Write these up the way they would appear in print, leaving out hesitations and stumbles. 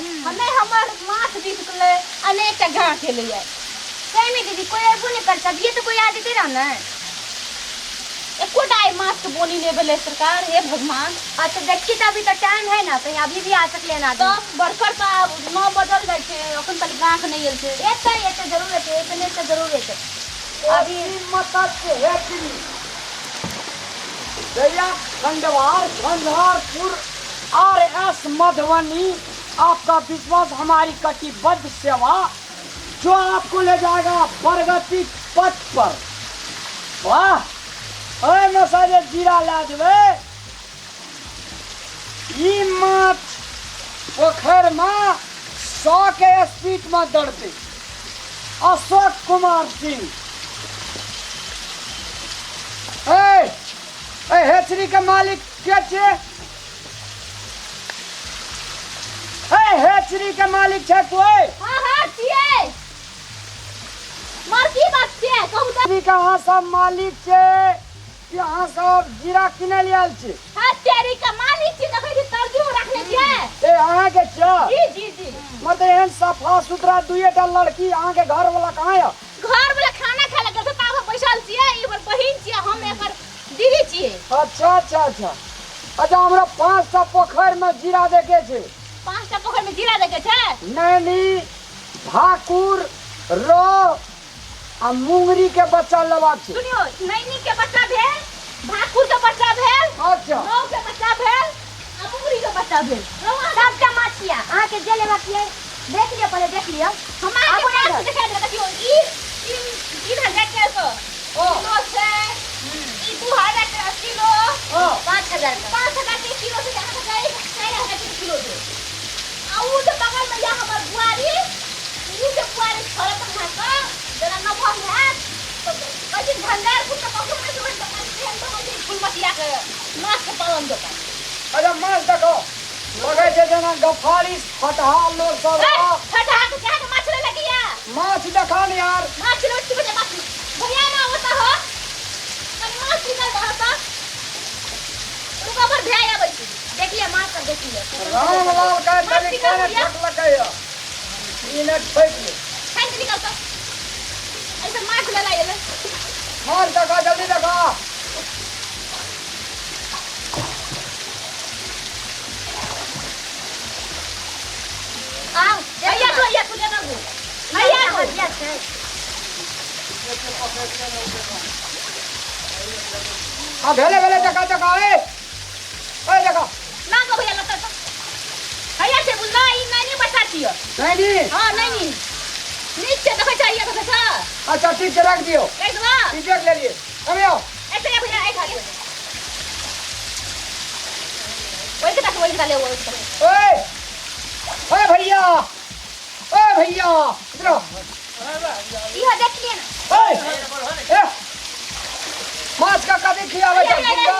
आ नहि हमर माछ बिकलै आ नहि एकटा गाँठ एलैए। सही में दीदी कोई अबो नहीं करता, अभी तो कोई आ जेते रह ना। एकोटा आइ माछ के बोनी नहि भेलै सरकार, हे भगवान। अच्छा देखिए तो अभी तो टाइम है ना, कहीं अभी भी आ सकले ना आदमी। तऽ बड़कर तऽ आब 9 बजल जाइ छै, अखन तक गाँठ नहि एल छै। एतै एतै जरूर एतै, एतै नहि तऽ जरूर एतै। अभी मत्स्य हेतरी भैया खंडवार झंझारपुर आर एस मधुबनी, आपका विश्वास हमारी कटिबद्ध सेवा जो आपको ले जाएगा प्रगति पथ पर। वाह, ओए मसाजे जीरा ला देबे। ई माछ पोखर में 100 के स्पीड में दौड़ते। अशोक कुमार सिंह ए ए हेचरी के मालिक के छे? ए हेचरी के मालिक छे कोई? हाँ हाँ छियै। मर की बात छियै कहू तऽ। हेचरी के अहाँ सब मालिक छे कि अहाँ सब जीरा किनै ले आयल छी? हाँ तेरी के मालिक छी, देखै छी तरजू रखने छियै। ए अहाँ के छियै? जी जी जी। मतलब एहन सफा सुथरा दुइएटा लड़की, अहाँ के घर वाला कहाँ यऽ? घर वाला खाना खाय लए गेल छै, ताबे बैसल छियै। ई हमर बहिन छियै, हम एकर दीदी छियै। अच्छा अच्छा अच्छा अच्छा, हमरा 5टा पोखरि में जीरा देके छै। 5टा पोखरि में जीरा देके छै? नैनी, भाकुर, रौ आ मुंगरी के बच्चा लेबाक छै। सुनियो, नैनी के बच्चा भेल, भाकुर के बच्चा भेल, अच्छा, रौ के बच्चा भेल आ मुंगरी के बच्चा भेल। रौ अहाँ सबटा माछ यऽ, अहाँके जे लेबाक यऽ देख लिअ, पहिले देख लिअ। हमरा आबू के ने माछ इधर। देखा दे। देखियो ई 3000 के सौ किलो छै, ई 2000 के किलो, 5000 का। 5000 के किलो छै, अहाँके 4000 के किलो छै। आ उ जे बगल में यऽ हमर बुआरी, उ जे बुआरी छोड़त अहाँके जेना नमहर हैत तऽ कहै छै झंझारपुर तऽ कखनो नहि जेबै दोकान, तेहन दोकान छै फुलमतिया के माछ के पालन दोकान। अच्छा माछ देखो, लगै छै जेना गफारी फटहा लोग सब। ए, फटहा के कहाँ के माछ ले लगिया? माछ देखा ने यार। माछ ले बजे माछ भैया ना होता हो, कनि माछ निकाल दह तऽ। रुको, हमर भैया आबै छै। देख लिअ माछ सब, देख लिअ। रामलाल का माछ तनी निकाल केने भैया। ठकलकै या ई ने ठोकि ले। छानि के निकाल तऽ, ऐसे माछ ले ला एलै। माछ देखा, जल्दी देखा। आउ भैया तो भैया तू लेना गो भैया गो। हदिया छै। हाँ भेले भेले, देखा देखा, ए ए देखा ना गो भैया लता तो भैया से बोलना, ई नहीं बच्चा छियो। नहीं नहीं। हाँ नहीं नहीं, नीक छै, देखै छै, भैया देखै छै। अच्छा ठीक छै, रख दियो। देख देबा। ई देख लेलिए, अभी आओ। ऐसे या भैया एक हाथ ओइ के तक, ओइ के ले, ओइ के तक। ओए ओए भैया, ओए भैया इधर आओ। इहो देख लिअ ना। ओए ए माछ का कथी खियाबै छै जिंदा?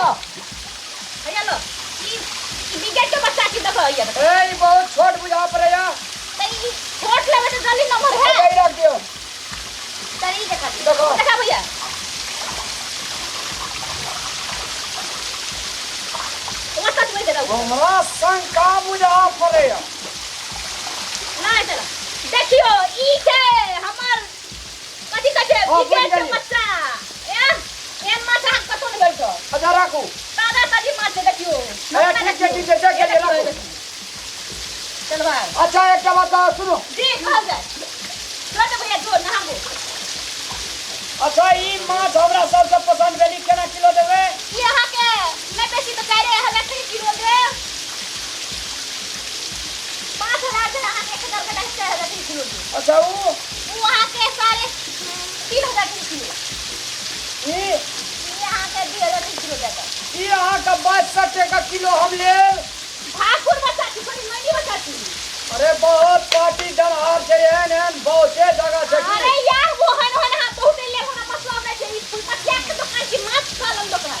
भैया लो, ई ई बिगड़ के बच्चा छी, देखो भैया देखो। ए ई बहुत छोट बुझा पड़ैया। त ई छोट लेबै त जल्दी नंबर है। अच्छा, ई रख दियो। तर ई देखा दियौ। देखो। देखा भैया। ओतऽ से वही देखा। हमरा शंका बुझा पड़ैया। ना इधर देखियो, ई छै हमर कथी कहै छै हाँ, बुझि बिगड़ के गेलियै। बच्चा। ए एहन माछ अहाँ कतौ नहि भेटत। अच्छा राखू। ताजा ताजी माछ छै, देखियो। ए, ठीक छै, ठीक छै, देख लेलियै, राखू। चल भाई। अच्छा एकटा बात सुनू। जी कहल जाय। चल ने भैया जो नहाबो। अच्छा ई माछ हमरा सबसे पसंद भेल, ई केना किलो देबै? ई अहाँके नहि बेसी तऽ 4000 के किलो देब। 5000 से अहाँके 1000 के 4000 के किलो देब। अच्छा उ? उ अहाँके 3500 के किलो। ई? ई अहाँके 2000 के किलो देत। ई अहाँके 2200 टका किलो हम लेब। भाकुर बच्चा छी, सॉरी नैनी बच्चा छी। अरे बहुत पार्टी डरहार छै, एहन एहन बहुते जगह छै की। अरे यार वो हन हन अहाँ बहुते लेब, हमरा मतलब नहि छै। ई फुलमतिया के दोकान छी, माछ कलम दोकान,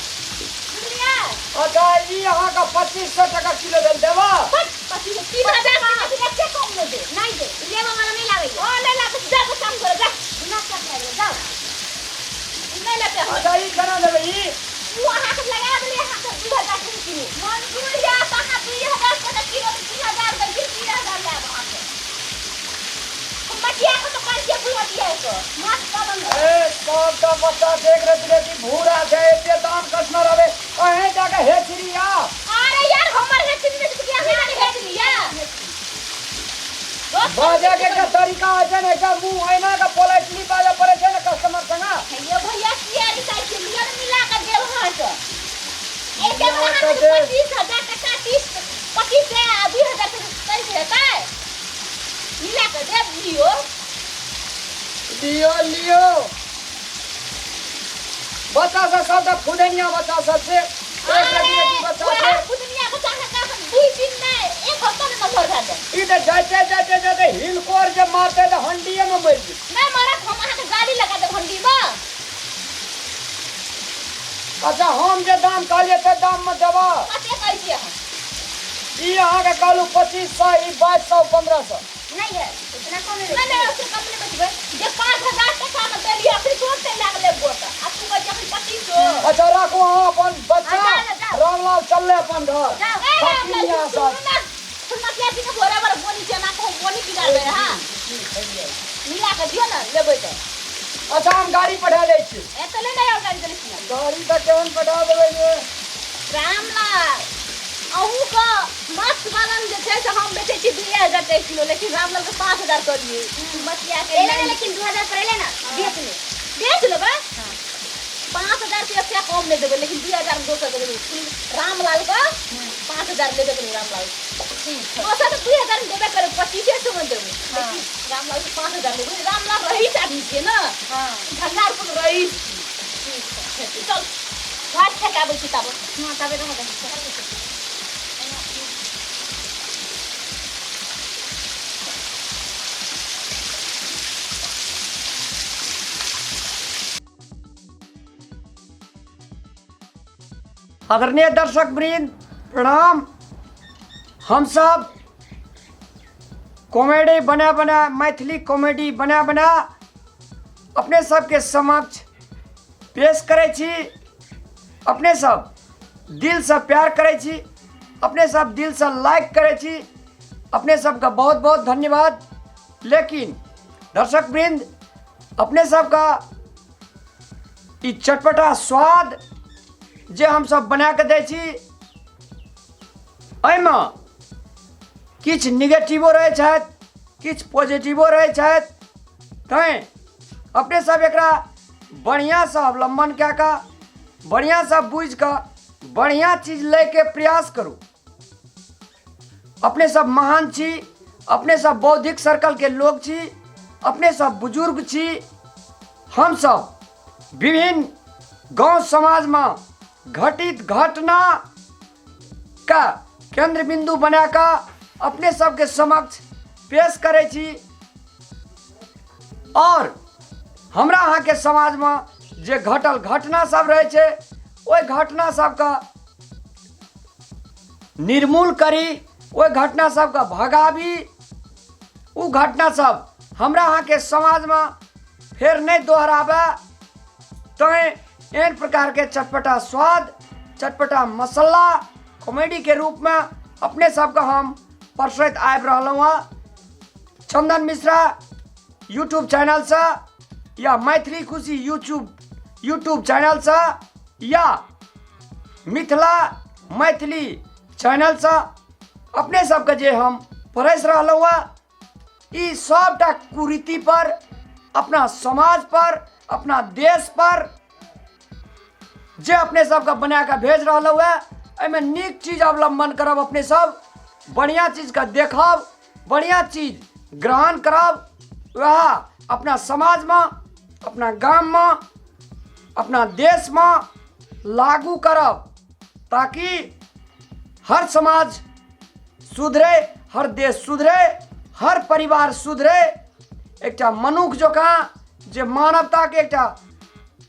बुझलियै? अच्छा ई अहाँके 2500 टका किलो भेल, देबा? 25 3000 के बेसी एते कम नहि देब। नहीं दे, लेबो वाला नहीं लाबै। ओ नहि लाबै, जा काम करे जा। दिमाग चट लागि गेल, जाउ। नहि लेतै हम। अच्छा ई केना देबै ई? उ अहाँके लगा देलियै अहाँके 2000 के किलो। मंजूर या तऽ अहाँ 2000 टका किलो, 3000 दै छी, 3000 लेब अहाँ। के माछ पालन। ए, सबटा बच्चा छै, एक रति रति भूरा छै, एते दाम कसने रहबै अहें जाके हेचरी आ। अरे यार, हमर हेचरी नहीं तो क्या है हेचरी या? बाजे के एकटा तरीका होइ छै ने, एकटा मुँह ऐना के पोलाइटली बाजऽ पड़ै छै ने कस्टमर संगे। ये भैया, किया रिसाइ छी? लिअ ने, मिला के देब अहाँके। एते बड़ा तऽ अहाँके देब। 25,000 टका, 30 25 से आ 2000 से कैसे हेतै? मिला के देब, लियो। लियो लियो। बच्चा सब सबटा फुदनिया बच्चा सब छै, एक रति रति बच्चा छै। फुदनिया बच्चा के 2 दिन नहि, एक हफ्ता मे नमहर भए जायत। ई तऽ जाइते जाइते जाइते हिलकोर जे मारतै तऽ हंडिये मे मरि जेतै। नहि मरत, हम अहाँके गाली लगा देब हंडी मे। अच्छा, हम जे दाम कहलियै से दाम मे देबऽ? कते कहै छियै अहाँ? ई अहाँके कहलहुँ 2500, ई 2200, 1500। नहीं है इतना कम नहीं। नहि नहि, ओते कम नहि बचबै। जे 5000 टका मे देलियै, अखन तुरन्ते लागलै गोटा आ तू कहै छियै अखन 2500। अच्छा, राखू अहाँ अपन बच्चा। जाओ ना, जाओ। रामलाल, चलले अपन घर। जाओ। ए, बाकी रामलाल, यहाँ सुनू सब ना, सुनना, किया कि भोरे भोरे बोनी छै, एना कहूँ बोनी बिगाड़बै अहाँ? मिला कऽ दियौ ने, लेबै तऽ। अच्छा, हम गाड़ी पठा दै छी। एतऽ ले नहि आउ, गाड़ी चलै छी। गाड़ी तऽ केहन पठा देबै जे? रामलाल, अहूँके माछ पालन जे छै से हम बेचै छी 2000 टके किलो, लेकिन रामलालके 5000 कहलियै मछियाके। ले लेना, लेकिन 2000 पर ले ना, बेच ले। बेच लेबै। 5000 से एते कम नहि देबै, लेकिन 2000 मे दोसर के देबै। रामलालके 5000 लेबे करू। रामलाल दोसर तऽ 2000 मे देबे करू, 2500 मे देबै, लेकिन रामलाल के 5000 लेबै। रामलाल रईस आदमी छियै ने। झंझारपुर रईस। चल, घाट ठेक आबै छी ताबत। हाँ, तबे रह दे। आदरणीय दर्शक वृंद, प्रणाम। हम सब कॉमेडी बना बना, मैथिली कॉमेडी बना बना अपने सबके समक्ष पेश करै छी। अपने सब दिलसँ प्यार करै छी, अपने सब दिलसँ लाइक करै छी, अपने सबके बहुत बहुत धन्यवाद। लेकिन दर्शक वृंद, अपने सबके ई चटपटा स्वाद जे हमसब बना कऽ दै छी, एहिमे किछु निगेटिवो रहै छथि, किछु पॉजिटिवो रहै छथि। तैँ अपने सब एकरा बढ़िआँसँ अवलम्बन कए कऽ, बढ़िआँसँ बुझि कऽ, बढ़िआँ चीज लैके प्रयास करू। अपने सब महान छी, अपने सब बौद्धिक सर्कलके लोक छी, अपने सब बुजुर्ग छी। हमसब विभिन्न गाँव समाजमे घटित घटना का केन्द्र बिन्दु बना कऽ अपने सबके समक्ष पेश करै छी आओर हमरा अहाँके समाजमे जे घटल घटना सब रहै छै, ओहि घटना सबके निर्मूल करी, ओहि घटना सबके भगाबी। ओ घटना सब हमरा अहाँके समाजमे फेर नहि दोहराबै, तैँ एहन प्रकारके चटपटा स्वाद, चटपटा मसाला कॉमेडीके रूपमे अपने सबके हम परसैत आबि रहलहुँ हँ। चंदन मिश्रा यूट्यूब चैनलसँ या मैथिली खुशी यूट्यूब चैनलसँ या मिथिला मैथिली चैनलसँ अपने सबके जे हम परसि रहलहुँ हँ, ई सबटा कुरीति पर, अपना समाज पर, अपना देश पर जे अपने सबके बना कऽ भेज रहलहुँ हँ, एहिमे नीक चीज अवलम्बन करब। अपने सब बढ़िआँ चीजके देखब, बढ़िआँ चीज ग्रहण करब, वएह अपना समाजमे, अपना गाममे, अपना देशमे लागू करब, ताकि हर समाज सुधरे, हर देश सुधरे, हर परिवार सुधरे। एकटा मनुख जकाँ जे मानवताके एकटा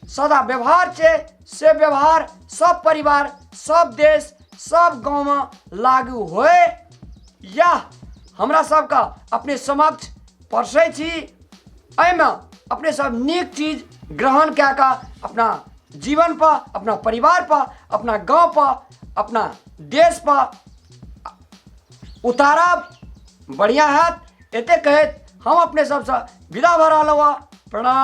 सदा व्यवहार छै, से व्यवहार सब परिवार, सब देश, सब गाँवमे लागू होय, इएह हमरा सबके अपने समक्ष परसै छी। एहिमे अपने सब नीक चीज ग्रहण कए कऽ अपना जीवन पर, अपना परिवार पर, अपना गाँव पर, अपना देश पर उतारब, बढ़िआँ हैत। एते कहैत हम अपने सबसँ विदा भऽ रहलहुँ हँ। प्रणाम।